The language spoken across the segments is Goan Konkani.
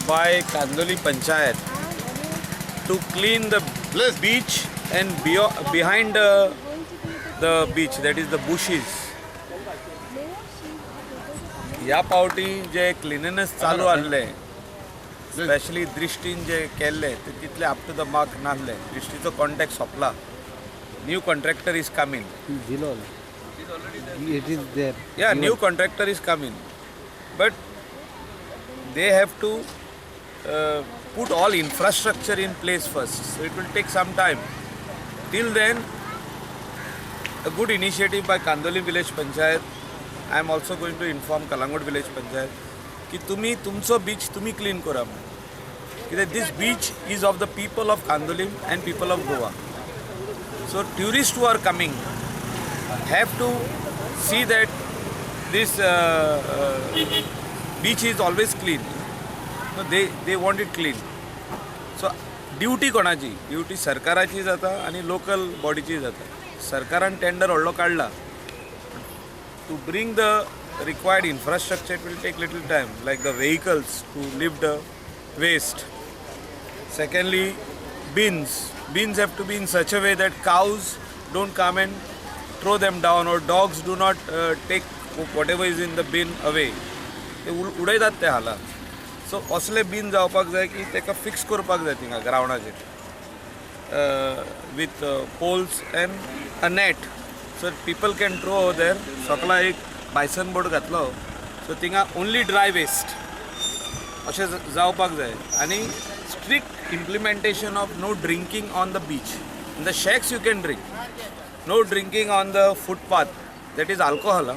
by Candolim Panchayat to clean the beach and behind the beach, that is the bushes. ह्या पावटी जे क्लिननेस चालू आहले, स्पेशली दृश्टीन जे केल्ले ते तितले अप टू the mark नासले. दृश्टीचो contract सोंपला, new contractor is coming. It is there. Yeah, new contractor is coming, but they have to put all infrastructure in place first. So it will take some time. Till then, a good initiative by Candolim Village Panchayat. I am also going to inform Calangute Village Panchayat की तुम्ही तुमचो बीच तुम्ही क्लीन करा म्हणून. कित्याक this beach is of the people of Candolim and people of Goa. So tourist who are coming have to see that this beach is always clean. No, they want it clean. So duty कोणाची? ड्युटी सरकाराची जाता आनी लोकल बॉडीची जाता. सरकारान टेंडर व्हडलो काडला. To bring the required infrastructure, it will take little time, like the vehicles to lift the waste. Secondly, bins. Bins have to be in such a way that cows don't come and throw them down or dogs do not take whatever is in the bin away. ते उडयतात ते हाला. सो असले बीन जावपाक जाय की ताका फिक्स करपाक जाय थिंगा ग्रावंडाचेर with poles and a net, so people can throw there. सकला एक बायसन बोर्ड घातलो, सो थिंगा ओनली ड्राय वेस्ट अशें जावपाक जाय. आनी strict implementation of no drinking on the beach. In the shacks you can drink. No drinking on the footpath, that is alcohol.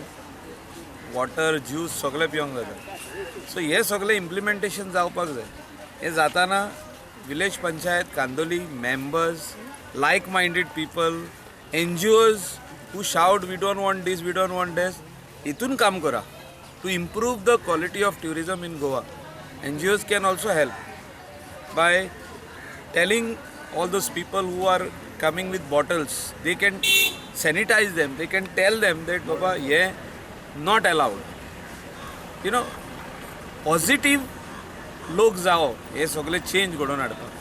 Water, juice सगळें पिवंक जाता. सो हे सगळें इम्प्लिमेंटेशन जावपाक जाय. हें जाताना village panchayat Candolim members, like minded people, NGOs who shout, "We don't want this, we don't want this," हितून काम करा to improve the quality of tourism in Goa. NGOs can also help by telling all those people who are coming with bottles. They can sanitize them, they can tell them that baba, yeah, not allowed. Positive लोक जावो हे सगळे चेंज घडोवन हाडपाक.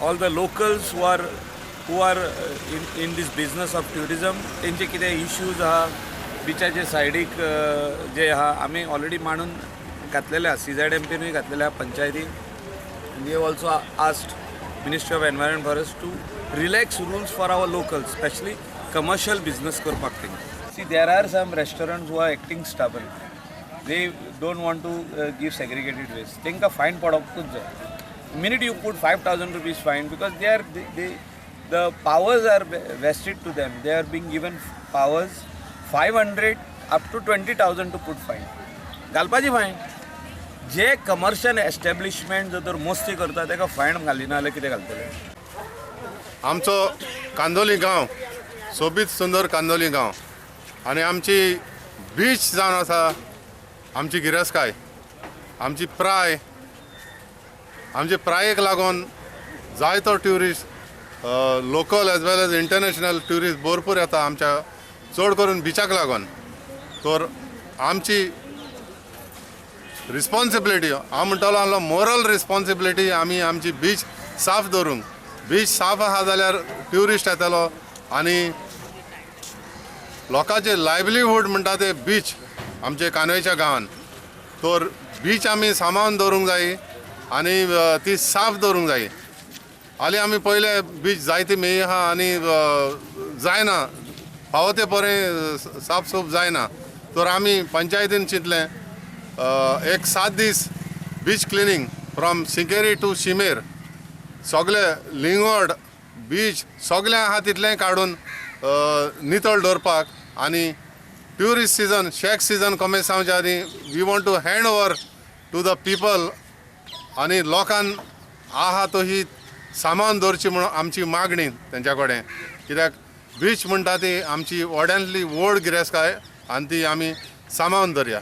All the locals who are in this business of tourism, तेंचे कितें इश्यूज आहा बिचाचे सायडीक जे आहा, आमी ऑलरेडी मांडून घातलेले आहा. सीझेडएमपीनूय घातलेले आहा पंचायतीन. We have also asked Ministry of Environment Forest to relax rules for our locals, especially commercial business करपाक तेंकां. See, there are some restaurants who are acting stubborn. They don't want to give segregated waste. तांकां फायन पडपूच जाय. Minute you put ₹5,000 fine, because they the powers are vested to them. They are being given powers, 500 up to 20,000 to put fine. घालपाची fine. जे कमर्शियल एस्टॅब्लिशमेंट जर तर मस्ती करता, ताका फायन घालिना जाल्यार कितें घालतले? आमचो कांदोली गांव, सोबीत सुंदर कांदोली गांव आनी आमची बीच जावन आसा आमची गिरेस्तकाय, आमची प्राय. आमचे प्रायेक लागून जायतो tourist, local as well as international tourist भरपूर येता आमच्या, चड करून बिचाक लागून. तर आमची रिस्पॉन्सिबिलिटी, हांव म्हणटलो आहलो मोरल रिस्पॉन्सिबिलिटी, आमी आमची बीच साफ दवरूंक. बीच साफ आहा जाल्यार ट्युरिस्ट येतलो आनी लोकांचे लायवलीहूड म्हणटा ते बीच आमचे कानोयच्या गांवान. तर बीच आमी सांबाळून दवरूंक जाय आनी ती साफ दवरूंक जाय. हालीं आमी पयले बीच जायती मेळी आहा आनी जायना, फावो ते बरें साफ सूफ जायना. तर आमी पंचायतीन चिंतलें, एक 7 दीस beach cleaning from Sinquerim to Shimer, सगळे लिंगोड बीच सगळें आहा तितलें काडून नितळ दवरपाक. आनी tourist season, shack season Cummins जावच्या आदीं we want to hand over to the people आनी लोकान आहा तो ही सामान दवरची म्हणून आमची मागणी तेंच्या कडेन, कित्याक बीच म्हणटा ती आमची व्हड्यांतली व्हड गिरेस्तकाय आनी ती आमी सांबाळून दवरया.